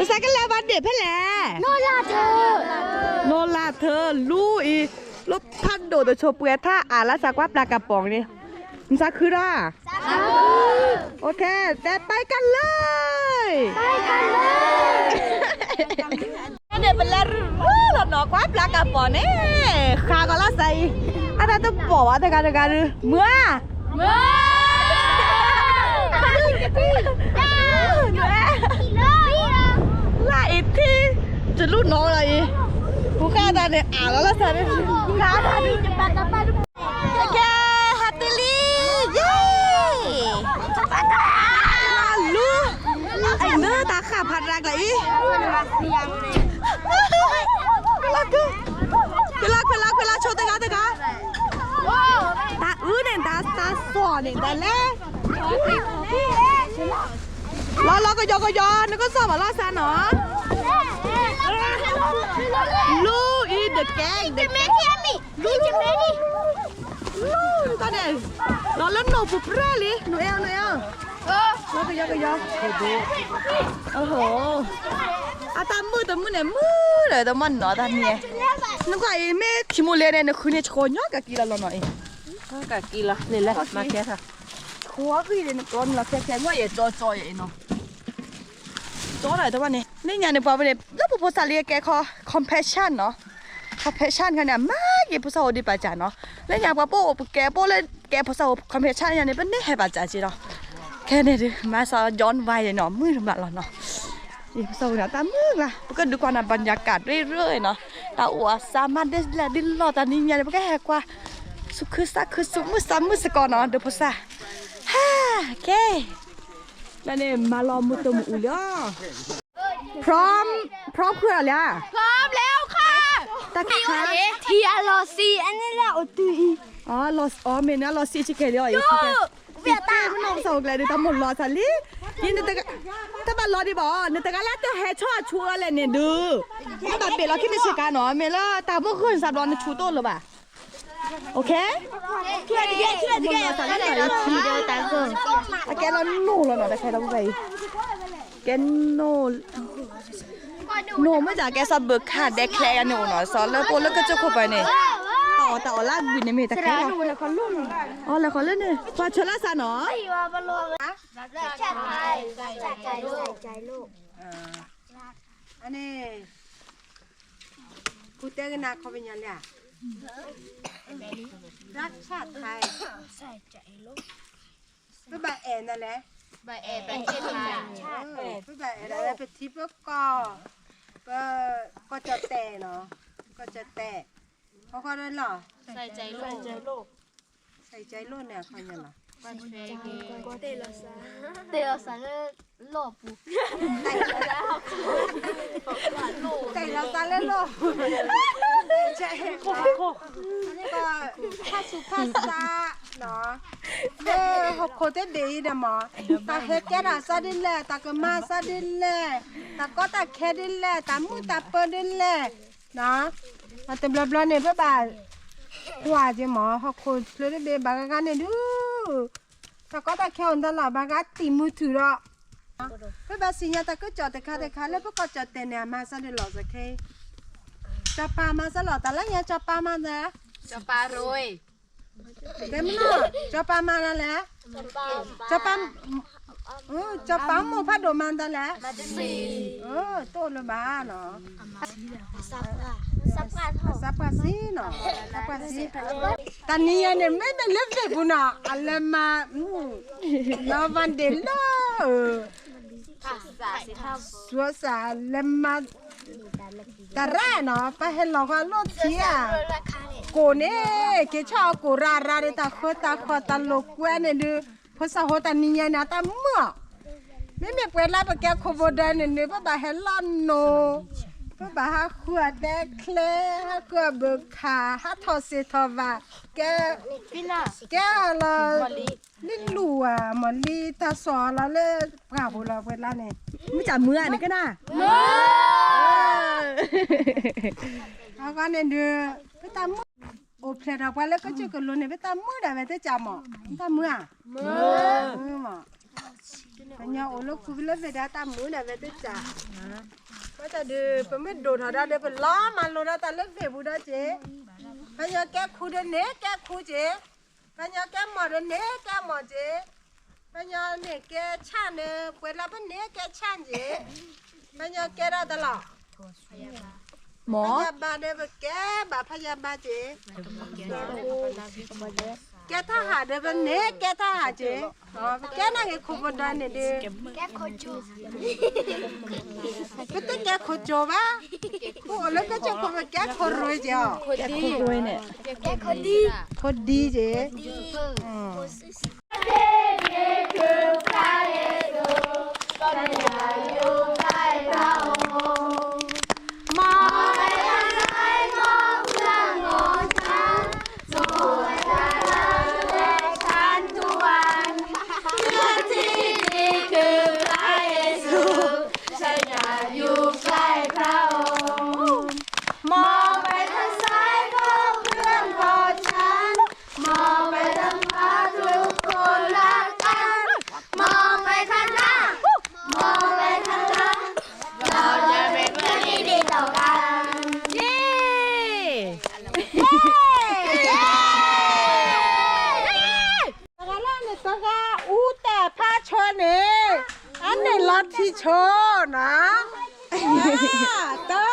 နစးကလဲၤဘၣ်ဒ့ၣ်ဖဲလဲၣ်. နီၢ်လၢ်ထၢၣ်, နီၢ်လၢ်ထၢၣ် လူၤအံၤ, လၢဖးဒိၣ်တဆိးပှဲၤထါအါလၢစးကွၢ်ပျၢ်ကပီၤန့ၣ်, နစးခုဒီး, အိၣ်ထဲ တဲပၢ်ကလၢ်, န့ၣ်ပလဲၤရူၢ်လီၤနီၤ ကွၢ်ပျၢ်ကပီၤန့ၣ်, ဃါကီးလၢစးအံၤ, အတၢ်တပိာ်ဘၣ်တဂၤတဂၤဒုး, မုၢ်ဧါ မုၢ် လၢအံၤထံ, တလူၢ်နီၢ်လီၤအံၤ, ပူၤဃါတၢ်န့ၣ် အါလီၤလၢစးန့ၣ်, ကဲ, ဟဲတုၤလံ, ယ့, လူၤ, အံၤလၢတၢ်ဃၣ်ဖးဒၢကျါအံၤ, ခွဲးလီၤခွဲးလီၤခွဲးလီၤ ဆိတဂၤတဂၤ, တၢ်အုၣ်န့ၣ် တၢ်စီၣ်န့ၣ် တၢ်လဲၣ် လီၤလီၤကယီကယီ နကစီၣ်မၤလီၤစၢ်နီၤ, လူၤအံၤတကဲ, တကဲ, လူၤ, လူၤ, လူၤ, လူၤ, တၢ်န့ၣ်, လီၤလၢနိၣ်ပူၤပြၢ်လံ, နိၣ်အဲၣ်, နိၣ်အဲၣ်, လီၤကယီကယီ, အတၢ်မုၣ်တမုၣ်န့ၣ် မုၣ်ဒီးတမီၢ်နီၤတၢ်မံၤ, နကွၢ်အံၤ မ့ၢ်ထံမူလဲန့ၣ် နဃုန့ၢ်ဆှီညီကကံလီၤလီၤနီၤအံၤ, ကကံလီၤန့ၣ်လဲၣ်, မၤကဲထီၣ် ဆှီဂံၢ်န့ၣ် နကျီနလီၤခဲခဲ ကွၢ်ယဲၢ်ကၠီကၠီယဲၢ်အံၤနီၤ, ကၠီဒီးတဝဲန့ၣ် လၢညါန့ၣ် ပှၤဝဲန့ၣ် လၢပဖိသၣ်လံကဲခီ compassion နီၤ, compassion ခါန့ၣ် အမၤက့ၤဖိသၣ်အိၣ်ဒံးပာ်စၢ်နီၤ, လၢညါပှၤပအိၣ်ပကဲ ပအိၣ်လၢကဲဖိသၣ်အိၣ် compassion ညါန့ၣ် ပန့ၢ်ဟဲပာ်စၢ်က့ၤလီၤ, ခဲန့ၣ်ဒုး မၤစီၤ John Wine နီၤ မုၣ်တမးလီၤနီၤ, ဖိသၣ်အိၣ်န့ၣ် တၢ်မုၣ်ကျါ ပကဒုးကွၢ်နၤ ဘၣ်ညါကးတွ့ရၢနီၤ, တၢ်အိၣ်အသးမၤဒ်လဲၣ်ဒ်လဲၣ် တနံၤညါန့ၣ် ပကဟဲကွၢ် သူၣ်ခုသးခု သူၣ်မုာ်သးမုာ်စ့ၢ်ကီးနီၤ ဒီးဖိသၣ်, ဟါ, ကဲ, လၢန့ၣ် မၤလီၤမုၢ်တမုၢ်အူလံၤ, prom, prom ဃုာ်လီၤလံဧါ, တၢ်ခါ, ထံအလီၤစံအန့ၣ်လၢအိၣ်တုၤအံၤ, အမ့ၢ်န့ၣ်လီၤစံဆံခဲလံအံၤ, မ့ၢ်နီၢ်ပစီၤအိၣ်ကျဲဒုး တၢ်မိၣ်လီၤသးလံ, တဘၣ်လီၤဒံးဘၣ်, နတဂၤလၢတဟဲဆီၣ်အဆူၣ်အီၤလဲၣ်န့ၣ်ဒုး, တဘၣ်ပ့းလီၤခံနစ့ကါနီၤ, မ့ၢ်လၢတၢ်မိၣ်ဃုာ်နသးဘျီ နဆူၣ်တအိၣ်လၢၤဘၣ်, အကဲလီၤနိၣ်လီၤနီၤ တၢ်ခဲလၢာ်ပူၤဘၣ်အံၤ, ကဲနိၣ်, နိၣ်မ့ၢ်တၢ်ကဲစီၤဘုခၣ်ဒဲးချဲယၤန့ၣ်အိၣ်နီၤ, စီၤလၢပအိၣ်လၢကစၢၢ်ခိၣ်ပှၤန့ၣ်, တၢ်အီၣ်တၢ်အီလၢအဂုၤန့ၣ်မ့ၢ်တၢ်ခဲလၢာ်, အီၣ်လဲၤဃီလၢန့ၣ် ပှၤဆၢလၢစးနီၤ, အန့ၣ်, ပူၤတဲကနၤခီပညီလံဧါ, ရၢ်ဆၣ်ထဲ, ပဘၣ်အဲၣ်နၤလဲၣ်, ပဘၣ်အဲၣ်ဒၣ်လၢပထံပကီၢ်, ပကီၢ်ကၠီၣ်တဲာ်နီၤ, ကီၢ်ကၠီၣ်တဲာ်, ဟီဃီဒီးလီၤ, စဲးကၠဲးလိၣ်န့ၣ်အခီညါလီၤ, တဲလီၤစးလၢလီၢ်ပူၤ, တဲလီၤစးလၢလီၢ်ပူၤ, ဖးဆူးဖးဆါ, လၢဟီၣ်ခိၣ်တဘ့ၣ်အံၤဒီးမး, တၢ်ဟဲကဲထီၣ်အသးဒ်လဲၣ်, တၢ်ကမၤအသးဒ်လဲၣ်, တၢ်ကီတၢ်ခဲဒ်လဲၣ်, တၢ်မုာ်တၢ်ပၢၤဒ်လဲၣ်, တဘျီဘျီန့ၣ် ပဘၣ်ကွၢ်က့ၤမး ဟီၣ်ခိၣ်ချၢတဘ့ၣ်ဘၣ်ဂၤဂၤန့ၣ်ဒုး, တၢ်ကီတၢ်ခဲအိၣ်တၢ်လီၢ်ဘၣ်ဂၤတံၢ်မုာ်ထူၣ်ဒီး, ပဘၣ်သ့ၣ်ညါတၢ်ကစီၣ်တခါတခါလၢပကီၢ်ကၠီၣ်တဲာ်န့ၣ် အမၤသးဒ်လဲၣ်စ့ၢ်ကီး, ကၠီၤပၤမၤသးလီၤ, တၢ်လၢညါကၠီၤပၤမၤသး, ကဲမနီၤ, ကၠီၤပၤမၤနၤလဲၣ်, ကၠီၤပၤ, ကၠီၤပၤမိၢ်ဖးဒိၣ်မၤနၤလဲၣ်, တအိၣ်လၢၤဘၣ်နီၤ, အသးပှၢ်ဆံနီၤ, အသးပှၢ်ဆံ, တနံၤညါန့ၣ် မ့မ့ၢ်လၢဘ့ၣ်ပူၤနီၤ အလဲၤမၤ, လီၤမၤဒ့ၣ်လၢ စှၤစးလဲၤမၤ တရၣ်နီၤ ပဟဲလီၤဃီလိၢ်ထံဧါ, ကိၣ်န့ၣ် က့ၤဆီၣ်အီၤကိၣ်ရၤရၤဒီး တၢ်ဃၢတၢ်ဃီၣ်တၢ်လိာ်ကွဲန့ၣ်ဒုး, ဖိသၣ်ဖိတနံၤညါန့ၣ် အတၢ်မုာ်, မ့မ့ၢ်ပှဲၤလၢပကဲခိၣ်ဘိဒၢန့ၣ်ဒုး ပဘၣ်ဟဲလီၤနိၣ်, ပဘၣ်ဟးဃုအီၤဒဲချဲ, ဟးဃုအီၤဘုခၣ်, ဟးထီၣ်စ့ၣ်ထီၣ်ဘၣ်, ကဲ, ကဲလီၤ လံလူၢ်ဧါ, မ့ၢ်လံတၢ်စီၣ်လီၤလၢပှၢ်ပူၤလီၤ ပှဲၤလၢန့ၣ်, မုၢ်တၢ်မုာ်ဧါန့ၣ်ကနၣ်, အဃိန့ၣ်ဒုး ပတၢ်မုာ်, အိၣ်ဖျဲၣ်ထီၣ်ပှၤလၢကစၢၢ်ကလိၤန့ၣ် ပတၢ်မုာ်ဒၣ်ဝဲတကးမး, မုၢ်တၢ်မုာ်ဧါ, မုာ်မး, ပှၤကညီအိၣ်လၢခူပူၤလၢမ့ၢ်ဒၣ်တၢ်မုာ်ဒၣ်ဝဲတစး, ဘၣ်ဆၣ်ဒီး ပမ့ၢ်ဒိၣ်ထီၣ်ဒီး ပလီၤမၢ်လိာ်ဒီးတၢ်လၢမ့ၣ်ပူၤဒီးက့ၤ, ပှၤကညီကဲခူဒီးန့ၣ်ကဲခူက့ၤ, ပှၤကညီကဲမီၢ်ဒီးန့ၣ်ကဲမီၢ်က့ၤ, ပှၤကညီန့ၣ်ကဲဆၣ်န့ၣ် ပှဲၤလီၤပန့ၣ်ကဲဆၣ်က့ၤ, ပှၤကညီကဲဒၣ်တၢ်လီၤ. ဖးယၤဘါဒီးပကဲဘၣ်ဖးယၤဘါက့ၤ, ကဲထါဟးဒီးပန့ၣ်ကဲထါဟးက့ၤ, ပကဲနာ်က့ၤခိၣ်ပဒီန့ၣ်ဒီး ပတကဲခိၣ်ကၠိဘၣ်, ပအိၣ်လၢကဲကၠိခိၣ် ပကဲခိၣ်ရ့က့ၤအီၤ, ခိၣ်ဒံက့ၤ တဂၤလၢန့ၣ် တဂၤအူတၢ်ဖးဆိန့ၣ် အန့ၣ်လီၤထံဆိနီၤ, တၢ ခံ သၢ,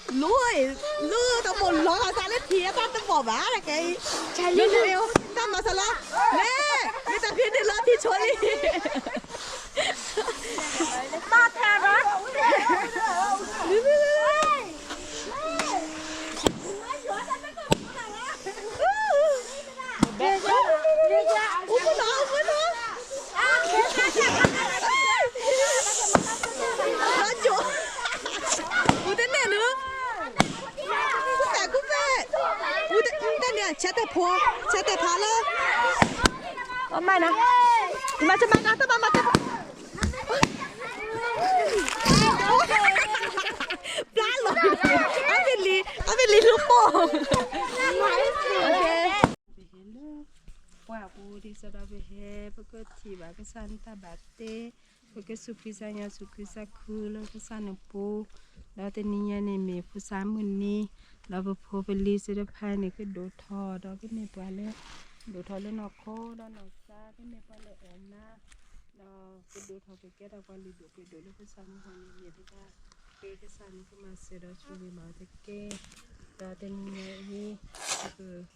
လၢ လၢတၢ်မိၣ်လီၤဂာ်သးလၢထံအတၢ်တဘီၣ်ဘၣ်, တၢ်မၤစၢၤလီၤ, မ့ၢ်တၢ်ဖံးန့ၣ်လီၤထံဆိလံ, တၢ်ထဲဘၣ် အူပနီၤ အူပနီၤ, အူတန့ၢ်နုၤ, ကူပဲကူပဲ, အူတန့ၢ် ဆဲတဲာ်ဖိ ဆဲတဲာ်ဖးလၢ, အမၤနၤ, မၤတမၤနၤ တဘၣ်မၤတဲ ပျါလီၤ, အဝဲလံ အဝဲလံလူပိာ်, ပဟဲလၢ ပှၢ်ပူၤဒ်သိးဒီးပဟဲ ပကထံၣ်ဘၣ်ကစၢ်န့ၣ်တၢ်ဘၣ်တ့, ပကသူၣ်ဖှံသးညီသူၣ်ခုသးခုလၢကစၢ်န့ၣ်ပူၤ, ဒီးတနံၤညါန့ၣ်မ့ၢ်ဖိသၣ်မုၢ်နံၤ, ဒီးပဖိပလံၤသ့ၣ်တဖၣ်န့ၣ် ကဒိၣ်ထီၣ်ဒီးကမ့ၢ်ပှၤလၢ ဒိၣ်ထီၣ်လၢနီၢ်ခိဒီးနီၢ်သး ကမ့ၢ်ပှၤလၢအဲၣ်နၤ ဒီးကဒိၣ်ထီၣ်ကကဲထီၣ်ပှၤလုၢ်ဒိၣ်ပှ့ၤဒိၣ်လၢကစၢ်မုၢ်ဟီၣ်န့ၣ် မ့ၢ်တကါ, ကဲကစၢ်န့ၣ်ကမၤစၢၤဒီးဆိၣ်ဂ့ၤဘၣ်အီၤတက့ၢ်, ဒီးတနံၤညါအံၤ ပက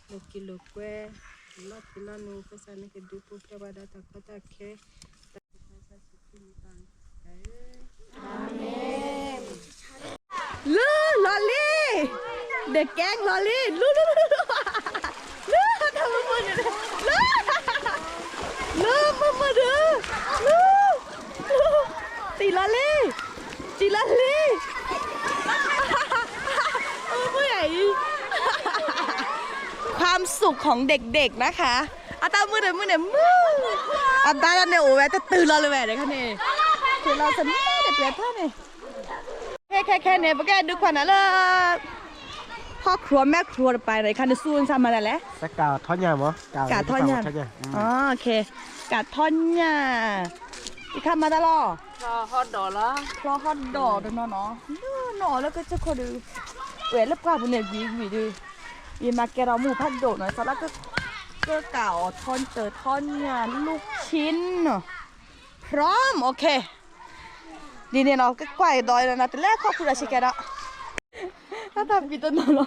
လိာ်ကံလိာ်ကွဲ လီၤဖံးလီၤနုာ် ကစၢ်န့ၣ်ကဒုးပူၤဖျဲးဝဲဒၣ်တၢ်ကီတၢ်ခဲ တၢ်ကစၢ်ယ့ၣ်ၡူးခရံာ်မံၤပၢ် လုၢ်လီၤလံ, ဒီးကဲလီၤလံ, လုၢ်လုၢ်လုၢ်လုၢ်, လုၢ်တၢ်မုာ်မုာ်န့ၣ်, လုၢ်, လုၢ်မုာ်မုာ်ဒုး, လုၢ်, လုၢ်, တံၢ်လီၤလံ, တံၢ်လီၤလံ, အိၣ်မုာ်အံၤ ความสุขของเด็กๆนะคะ အတၢ်မုာ်ဒီးမုာ်န့ၣ်မုာ်, အဘါလီၤန့ၣ်အိၣ်ဝဲတတုၤလီၤလၢၤဝဲန့ၣ်, တုၤလီၤစနၢၣ်တပှဲၤထီၣ်န့ၣ်, ခဲခဲခဲန့ၣ် ပကဒုးခွါနၤလၢ ဟီၣ်ခရူၣ်မဲၢ်ခရူၣ်တပၤန့ၣ် ခါန့ၣ်ဆူနဆါမၤတၢ်လဲၣ်, ကးထီၣ်ညၣ်မး, ကးထီၣ်ညၣ်, ကးထီၣ်ညၣ်, ယခါမၤတၢ်လီၤ, ဖျီဟီၣ်ဒီးလီၤ, ဖျီဟီၣ်ဒီးတနီၤနီၤ, နီၤလၢကစၢၢ်ခိၣ်ဒီး, ဝဲလၢပှၢ်ပူၤန့ၣ်ဝံၤဝံၤဒီး, ယမၤကဲထီၣ်မူဖးဒိၣ်နီၤ သးလၢက, ကကးအီၤထီၣ်တၢ်ထီၣ်ညၣ် လူၢ်ခ့နီၤ, พร้อม โอเค, ဒ်န့ၣ်နီၤ ကကွၢ်ကဒီးနီၤ တလဲၤခီၣ်ခူဒီးဆ့ကဲဒီး, အတၢ်ဖံးတနီၤလီၤ,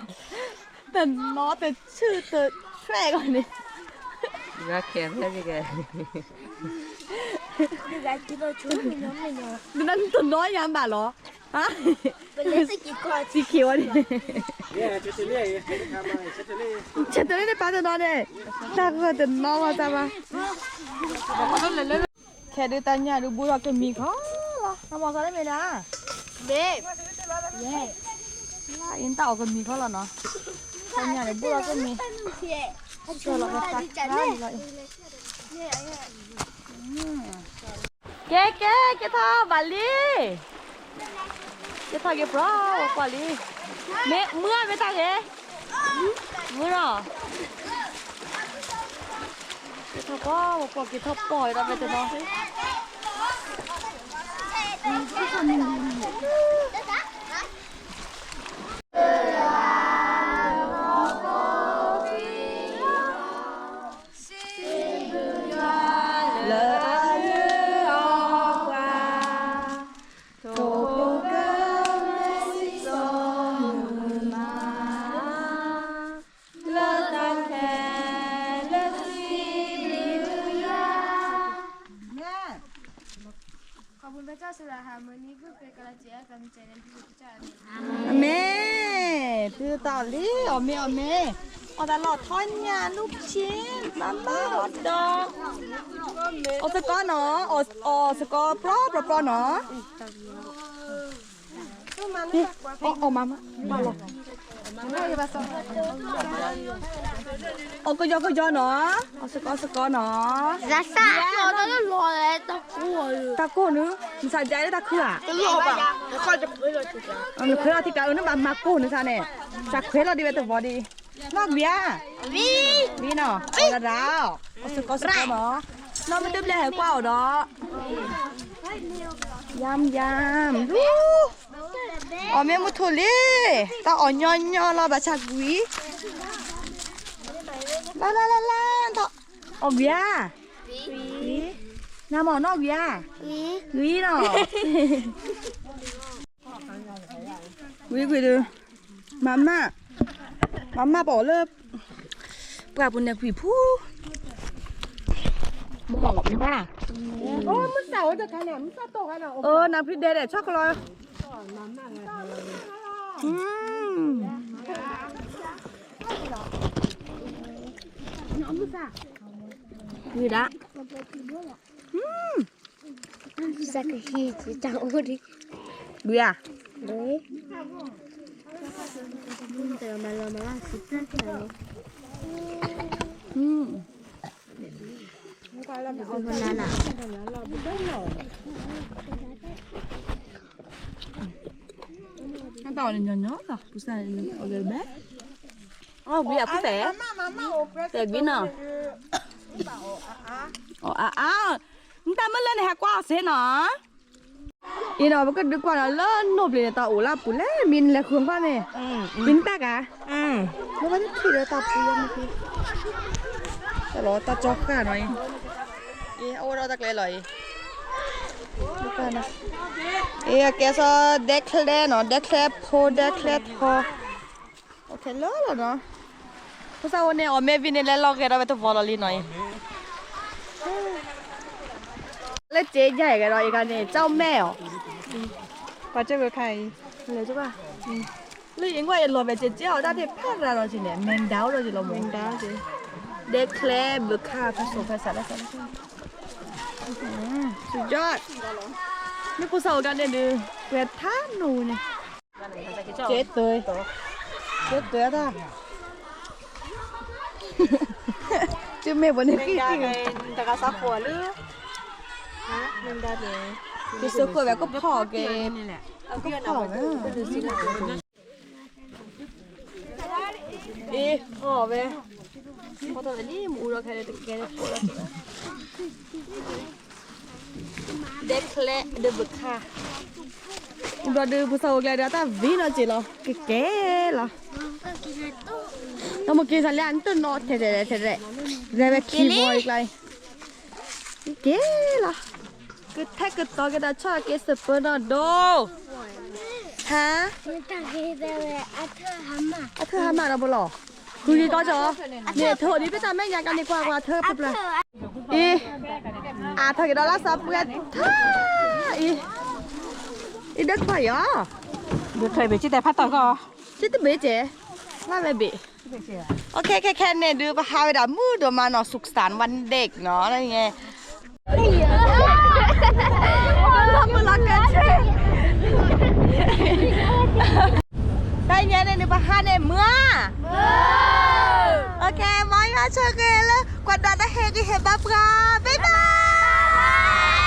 တနီၤတဆူၣ်တဆဲးဂီၢ်န့ၣ်, ခဲခဲ, နတနီၤယၤဘၣ်လီၤ, သံခံဝဲန့ၣ်, ဆဲးတလ့ၣ်န့ၣ် ပာ်တနီၤန့ၣ်, တၢ်ကတနီၤဝဲတၢ်ဘၣ် ခဲဒုးတၢ်ညၣ်ဒုးဘူးထီၣ်ကမံၤခီလီၤ, နမီၤသးလၢမ့ၢ်ဒၣ်, မ့ၢ်, လၢအံၤတၢ်အီၣ်ကမံၤခီလီၤနီၤ, တၢ်ညၣ်န့ၣ်ဘူးထီၣ်ကမံၤ, ကဲကဲ ကဲထီၣ်ဘၣ်လံ, ကဲထီၣ်က့ၤပြီ ကွၢ်လံ, မ့ၢ်မုၢ်အမ့ၢ်တၢ်ဂ့ၤ, မုၢ်နီၤ က့ၤထီၣ်ပီၢ် ပီၢ်က့ၤထီၣ်ပီၢ်ဒီးဝဲတနီၤ လၢအလၢအီၣ်ကွၢ် ထိၣ်ဖိကမဲစံးစီနမၤ လၢတၢ်ခဲလၢာ် အမ့ၢ် တုၤတၢ်လံ အီၣ်မ့ၤအီၣ်မ့ၤ အီၣ်တၢ်လီၢ်ထီညၣ်လူၤဆ့ မၤမၤအီၣ်ဒီး အီၣ်စ့ၢ်ကီးနီၤ အီၣ်စ့ၢ်ကီးပျီပျီပျီနီၤ အီၣ်မၤမၤ အီၣ်ကယီကယီနီၤ အီၣ်စ့ၢ်ကီးစ့ၢ်ကီးနီၤ တၢ်ကိၢ်နုၤ နစးယါလၢတၢ်ခုဧါ နခွဲးလီၤထံတၢ်အၢ နဘၣ်မၤကိၢ်နစးန့ၣ် စးခွဲးလီၤဒံးဝဲတဘီဒံး နီၢ်ကွံာ်ဧါ ဝံနီၤ အီၣ်လၢဒၣ် အီၣ်စ့ၢ်ကီးစ့ၢ်ကီးနီၤ နီၢ်မ့ၢ်တဘျဲၣ်ဟဲကွၢ်အီၤဒီး ယၢမ်ယၢမ် အီၣ်မ့ၢ်မုၢ်ထူၣ်လံ တၢ်အီၣ်ညီညီလီၤ ဘၣ်ဆၣ်ကွံာ် လၢလၢလၢလၢ အီၣ်ကွံာ်ဧါ နမ့ၢ်နီၢ်ကွံာ်ဧါ ကွံာ်နီၤ ကွံာ်ကွံာ်ဒီး မၤမၢ် မၤမၢ်ပအီၣ်လၢ ပှၢ်ပူၤန့ၣ်ကွံာ်ဖူ မၤမၢ် နဖံဒဲဒဲး ဆီၣ်ကလီ ဝံၤဒၣ် စကဟံးတၢ်အိၣ်ဒံး ဝံၤဧါ တမၤလီၤမၤလၢ်စံးတၢ်တၢ်လီၤ နတၢ်အီၣ်န့ၣ်ညီညီလီၤ ပူစၢ်န့ၣ်အီၣ်ဂ့ၤဘဲ အီၣ်ဝံၤအဖုတဲ တဲဘံနီၤ အီၣ်အါအါ နတၢ်မ့ၢ်လၢနဟဲကွၢ်အီၤစ့ၢ်နီၤ အံၤနီၤ ပကဒုးကွၢ်နီၤ လၢနိၣ်ဘျံးန့ၣ် တၢ်အိၣ်လၢအပူၤလဲၣ် မံၤနလဲၤဃုကွၢ်န့ၣ် မံၤနတၢ်ကါ မ့ၢ်ဘၣ်နထံၣ်ဒီးတၢ်ပူၤလၢမံၤ တၢ်လီၤတၢ်ကၠီဃာ်နီၤအံၤ အဝဲဒီးတၢ်ကျဲလီၤအံၤ အံၤအကဲစီၤဒဲချဲနီၤ ဒဲချဲဖိ ဒဲချဲထီ ခဲလၢာ်လီၤနီၤ ဖိသၣ်အိၣ်န့ၣ် အီၣ်မ့ၢ်ဝံၤန့ၣ် လဲၤလီၤဂဲၤဒီးဝဲတဝီလီၤလံနီၤအံၤ လၢစ့ယါအံၤကဒီး အံၤကန့ၣ် ကၠီမဲအီၤ ပှၤကၢၢ်ဝဲခါအံၤ လၢအံၤကွၢ် လၢအံၤကွၢ်အလီၤဝဲကဲကဲအီၤ တၢ်ဒ့ၣ်ဖးရၤလီၤက့ၤန့ၣ် မ့ၢ်ဒါအိၣ်လီၤက့ၤလီၤမ့ၢ် ဒဲချဲဘုခါ ဖဲစိၤဖဲစးလၢ စုယီၢ် မ့ၢ်ဖိသၣ်အိၣ်ကါန့ၣ်ဒုး ပှဲၤထါနိၣ်န့ၣ် ကဲတုၤ ကဲတုၤတၢ် တုၤမ့ၢ်ပှၤန့ၣ်ဃံဃံ တဂၤစးဃိးလၢ ကစၢၢ်ခိၣ်ဝဲကဖီၣ်က့ၤ ကဖီၣ်ဝဲ အ့ ဖီၣ်ဝဲ ဖီၣ်ထီၣ်လၢနံၣ်မူဒီးခဲလၢာ်တကဲလၢဖိလီၤ ဒဲချဲဒဲဘုခါ ဘျီဒုး ဖိသၣ်အိၣ်ကျဲဒုး အတၢ်ဝံနီၢ်က့ၤလီၤ ကကဲလီၤ တၢ်မိၢ်က့ၤစးလၢအတနီၤထဲထဲထဲထဲ လဲၤဝဲခံဘီအံၤကျါ ကကဲလီၤ ကထဲကတီၤက့ၤတၢ်ဆီၣ်က့ၤစပၢၤနီၢ်ဒိၣ် ဟါ အထၢၣ်ဟါမၢ်ဒီးဘိလီၤ ဃုက့ၤကီၢ်ကၠီ မ့ၢ်ထၢၣ်ဒ်ပတၢ်မဲာ်ညါကန့ၣ်ကွၢ်ကွၢ်ထၢၣ်ပျၢ်ပျၢ် အံၤ အထၢၣ်က့ၤဒီးလၢစးပှဲၤထါ အံၤ အံၤဒၢထွဲယီၤ ဒၢထွဲဘ့ၣ် စံၣ်တဲၤဖးတီၢ်ကီၢ် စံၣ်တဘ့ၣ်ကဲ လၢဝဲဘ့ၣ် โอเค ခဲခဲန့ၣ်ဒုး ပဟးဝဲဒၣ်မုၢ်ဒိၣ်မးနီၤ สุขสันต์วันเด็ก နီၤ တၢ်ညါန့ၣ် ပဟးန့ၣ်မုၢ်ဧါ โอเค မ်ယွၤဆိၣ်ဂ့ၤလၢ ကွၢ်ဒိးတၢ်ဟ့ၣ်ဂံၢ်ဟ့ၣ်ဘါပှၤ บ๊ายบาย